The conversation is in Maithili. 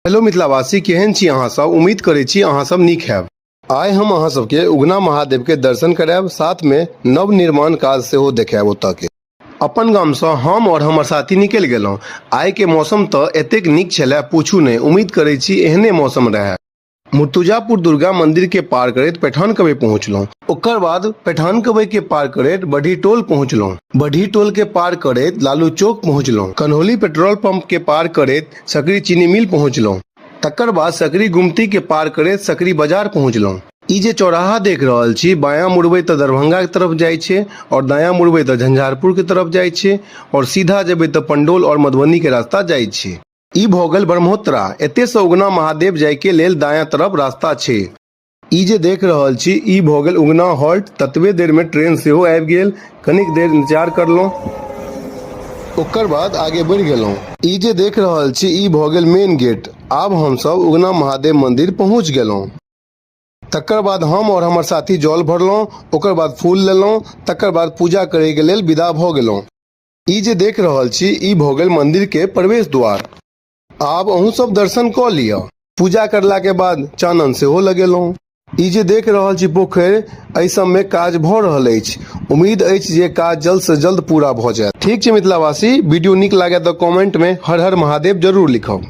हेलो मिथिलावासी, केहन छी अहाँ सब? उम्मीद करै छी अहाँ सब नीक हैब। आइ हम अहाँ सबके उगना महादेव के दर्शन करायब, साथ में नव निर्माण काज सेहो देखायब ओतऽ के। अपन गाम सँ हम और हमर साथी निकलि गेलहुँ। आइ के मौसम तऽ एतेक नीक छलए पूछू नहि, उम्मीद करै छी एहने मौसम रहए। मुर्तुजापुर दुर्गा मंदिर के पार करैत पैठान कबई पहुंचलहुं। ओकर बाद पैठान कबई के पार करैत बढ़ी टोल पहुंचलहुं। बढ़ी टोल के पार करैत लालू चौक पहुंचलहुं। कन्हौली पेट्रोल पंप के पार करैत सकरी चीनी मिल पहुंचलहुं। तकर बाद सकरी गुमती के पार करैत सकरी बाजार पहुंचलहुं। ई जे चौराहा देख रहल छी, बायां मुड़बै तऽ दरभंगा के तरफ जाइ छै और दायां मुड़बै तऽ झंझारपुर के तरफ जाइ छै और सीधा जेबै तऽ पंडौल और मधुबनी के रास्ता जाइ छै। ई भऽ गेल ब्रह्मोत्तरा। एते से उगना महादेव जाय के लेल दायां तरफ रास्ता छै। ई जे देख रहल छी ई भऽ गेल उगना हॉल्ट। ततबे देर में ट्रेन सेहो आबि गेल। कनिक देर इंतजार करलहुँ। ओकर बाद आगे बढ़ि गेलहुँ। ई जे देख रहल छी ई भऽ गेल मेन गेट। आब हमसब उगना महादेव मंदिर पहुँच गेलहुँ। तकर बाद हम और हमर साथी जल भरलहुँ, ओकर बाद फूल लेलहुँ, तकर बाद पूजा करय के लेल विदा भऽ गेलहुँ। ई जे देख रहल छी ई भऽ गेल मंदिर के प्रवेश द्वार। आब अहूँ सब दर्शन कऽ लिअ। पूजा करला के बाद चानन सेहो लगेलहुँ। ई जे देख रहल छी पोखरि, एहि सब में काज भऽ रहल अछि। उम्मीद अछि जे काज जल्द से जल्द पूरा भऽ जायत। ठीक छै मिथिलावासी, वीडियो नीक लागय तऽ कमेंट में हर हर महादेव जरूर लिखब।